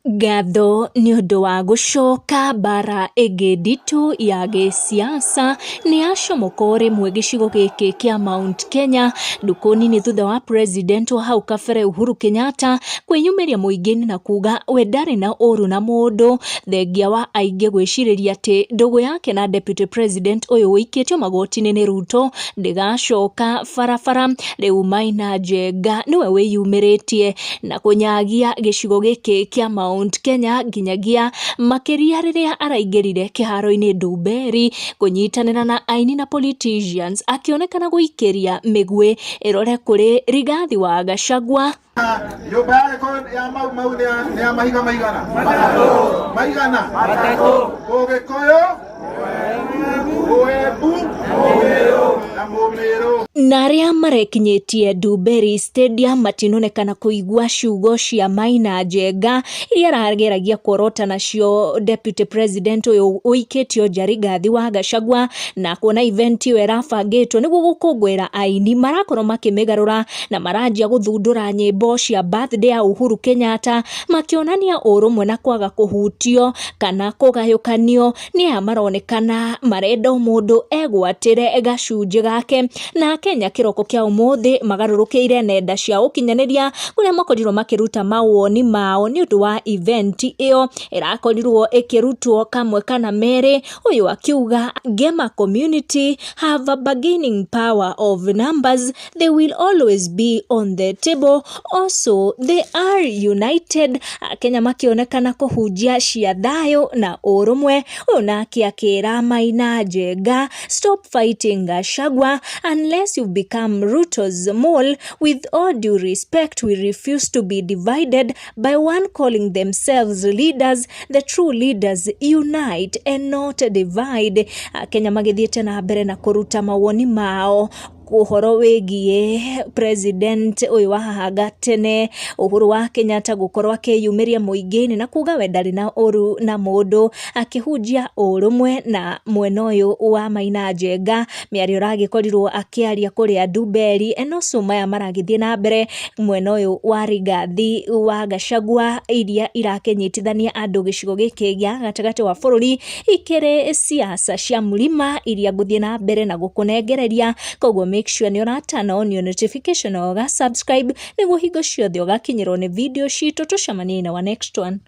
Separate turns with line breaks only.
Ngatho nĩ ũndũ wa gũcoka mbara ĩngĩ nditũ ya gĩsiasa nĩ yacomoka o rĩmwe gĩcigo gĩkĩ kĩa Mount Kenya ndukũ nini thutha wa president wa hau kabere Uhuru Kenyatta kwĩyumĩria mũingĩ-inĩ na kuga we ndarĩ na ũru na mũndũ, thengia wa aingĩ gwĩcirĩria atĩ ndũgũ yake na deputy president ũyũ ũikĩtio magoti-inĩ nĩ Ruto ndĩgacoka barabara. Rĩu Maina Njenga nĩwe wĩyumĩrĩtie na kũnyagia gĩcigo gĩkĩ kĩa Mount Kenya nginyagia makĩria rĩrĩa araingĩrire kĩharo-inĩ Ndumberi kũnyitanĩra na aini na politicians akĩonekana gũikĩria mĩguĩ ĩrore kũrĩ Rigathi wa Gachagua.
Nyũmba ya Gĩkũyũ ya Mau Mau nĩ ya mahiga maigana? Maigana? Ũgĩkũyũ, Ũembu na Mũmĩrũ.
Na arĩa marekinyĩtie Ndumberi Stadium matinonekana kũigua ciugo cia Maina Njenga iria arageragia kuorota nacio Deputy President ũyũ ũikĩtio nja Rigathi wa Gachagua, na kuona event ĩyo ĩrabangĩtwo nĩguo gũkũngũĩra aini marakorwo makĩmĩgarũra na maranjia gũthundũra nyĩmbo cia birthday ya Uhuru Kenyatta makĩonania ũrũmwe na kwaga kũhutio kana kũgayũkanio nĩ aya maronekana marenda o mũndũ egwatĩre gacunjĩ gake. Na Kenya kĩroko kĩa ũmũthĩ magarũrũkĩire nenda cia ũkinyanĩria kũrĩa makorirwo makĩruta mawoni mao nĩ ũndũ wa event ĩyo ĩrakorirwo ĩkĩrutwo kamwe kana merĩ. Ũyũ akiuga Gema community have a bargaining power of numbers, they will always be on the table, also they are united. Akenya makĩonekana kũhunjia cia thayũ na ũrũmwe. Ũyũ nake akĩra Maina Njenga, stop fighting Gachagua unless you become Ruto's mole. With all due respect, we refuse to be divided by one calling themselves leaders. The true leaders unite and not divide. Akenya magĩthiĩte na mbere na kũruta mawoni mao ũhoro wĩgiĩ president ũyũ wa haha gatene Uhuru wa Kenyatta gũkorwo akĩyumĩria mũingĩ-inĩ na kuga we ndarĩ na ũru na mũndũ, akĩhunjia ũrũmwe na mwena ũyũ wa Maina Njenga mĩario ũragĩkorirwo akĩaria kũrĩa Ndumberi. And also maya maragĩthiĩ na mbere mwena ũyũ wa Rigathi wa Gachagua iria irakĩnyitithania andũ gĩcigo gĩkĩ gĩa gatagatĩ wa bũrũri ikĩrĩ siasa cia mlima iria ngũthiĩ na mbere na gũkũnengereria. Koguo make sure nĩ ũra turn on your notification na ũga subscribe nĩguo hingo ciothe ũgakinyĩrwo nĩ video citũ. Tũcemanie in our next one.